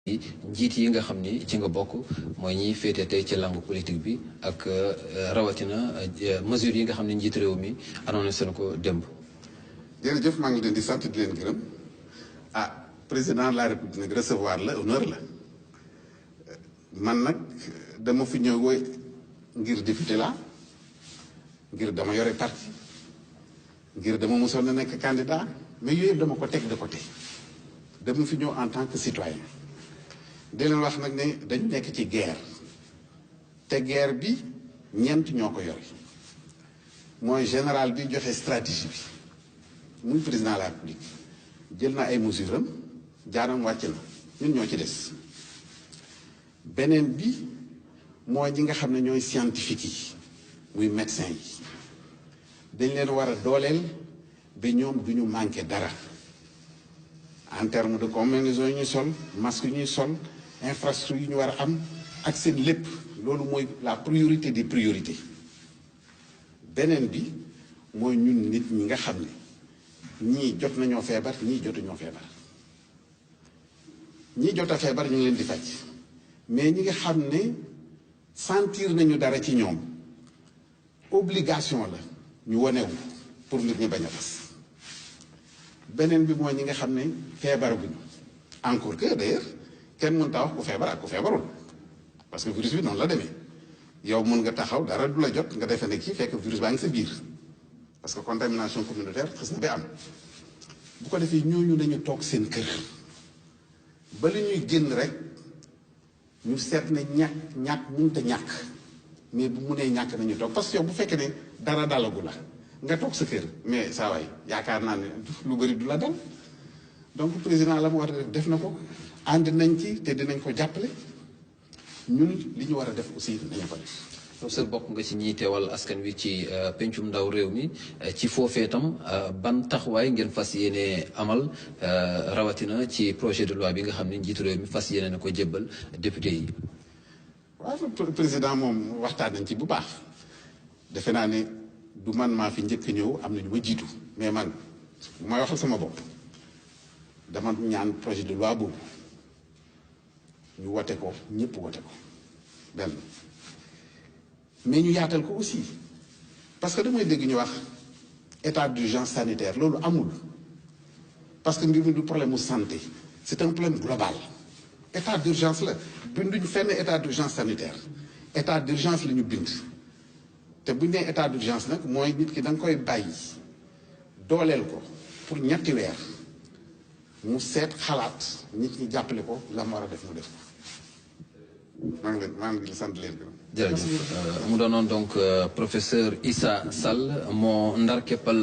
njiit yi nga xam ni ci nga bokk mooy ñiy féete tey ci langue politique bi ak rawatina mesures yi nga xam ne njiit réew mi annoncé na ko démb. jërëjëf maa ngi leen di sant di leen gërëm président de la république nag recevoir la honneur la man nag dama fi ñëw ngir député la ngir dama yore parti ngir dama mosoon na nekk candidat mais yooyu yëpp dama ko teg de côté dama fi ñëw en tant que citoyen di leen wax nag ne dañu nekk ci guerre te guerre bi ñeent ñoo ko yore mooy général bi joxe stratégie bi muy président de la république jël na ay mesures am jaaram wàcc na ñun ñoo ci des beneen bi mooy ñi nga xam ne ñooy scientifique yi muy médecin yi dañ leen war a dooleel ba ñoom du ñu manqué dara en terme de combinaison yi ñuy sol masque yi ñuy sol infrastructure yi ñu war a am ak seen lépp loolu mooy la priorité des priorités beneen bi mooy ñun nit ñi nga xam ne ñii jot nañoo feebar ñii jotuñoo feebar ñii jot a feebar ñu ngi leen di faj mais ñi nga xam ne sentir nañu dara ci ñoom obligation la ñu wanewu pour nit ñi bañ a fas beneen bi mooy ñi nga xam ne feebaraguñu encore que d'ailleurs kenn mënut a wax ku feebar ak ku feebarul parce que virus bi noonu la demee yow mën nga taxaw dara du la jot nga defe ne kii fekk virus baa ngi sa biir parce que contamination communautaire xës na ba am bu ko defee ñooñu nañu toog seen kër ba li ñuy génn rek ñu seet ne ñàkk mënut a ñàkk mais bu munee ñàkk nañu toog parce que yow bu fekkee ne dara dalagu la nga toog sa kër mais saa waay yaakaar naa ne lu bëri du la dal donc président la mu war a def na ko ànd nañ ci te dinañ ko jàppale ñun li ñu war a def aussi nañu ko def. professeur bokk nga ci ñiy teewal askan wi ci pencum ndaw réew mi ci foofee tam ban taxawaay ngeen fas yéene amal rawatina ci projet de loi bi nga xam ne njiitu réew mi fas yéene na ko jébbal député yi. waaw président moom waxtaan nañ ci bu baax defe naa ne du man maa fi njëkk ñëw am na ñu ma jiitu mais man mooy waxal sama bopp dama ñaan projet de loi boobu ñu wote ko ñëpp wote ko benn mais ñu yaatal ko aussi parce que damay dégg ñu wax état d'urgence sanitaire loolu amul parce que mbir mi du problème mu santé c'est un problème global état d'urgence la binduñ fenn état d'urgence sanitaire état d'urgence la ñu bind te buñ nee état d'urgence nag mooy nit ki da nga koy bàyyi dooleel ko pour ñetti weer mu seet xalaat nit ñi jàppale ko la mu war a def mu def ko maa ngi sant leen gërëm. jërëjëf mu doonoon donc professeur Issa Sall moo ndar keppal